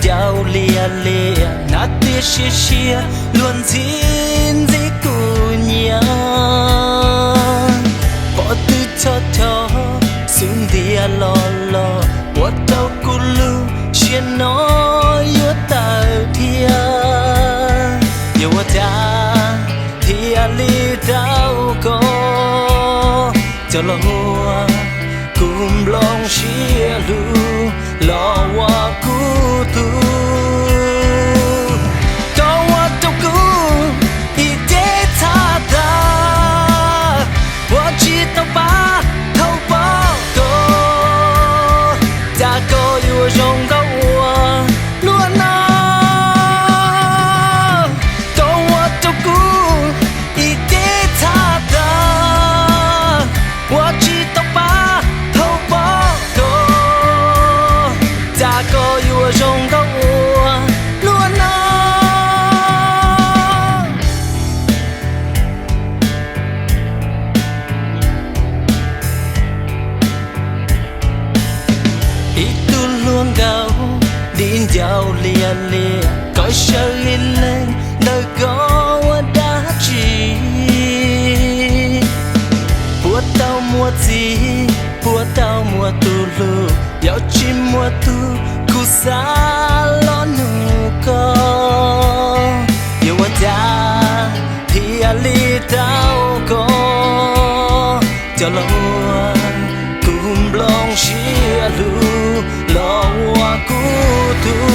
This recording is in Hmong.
Ncauj liam liam, hnav tiaj siab siab, luag ntxhi ntxhi kuv nyiam. Pom twg chov chov, xub ntiag los los, ua rau kuv lub siab no yuav tawm thiab. Yog ua cas thiaj li rau koj coj los ua kuv nplooj siab hlub los ua kuv tug. Koj ua rau kuv ib ce txhaj tag, ua tsis tau pab thaum pom koj, cas koj yuav zoo nkauj ua luaj no. Koj ua rau kuv ib ce txhaj tag, ua tsis tau pab thaum pom koj, cas koj yuav zoo nkauj ua luaj no. Ib tug hluas nkauj dim ncauj liam liam, koj sawv ib leeg ntawm koj ua dab tsi? Puas tau muaj txiv, puas tau muaj tus hlub, yog tsis muaj tus kuv xav los nug koj. Yog ua cas thiaj li rau koj coj los ua kuv nplooj siab hlub los ua kuv tug.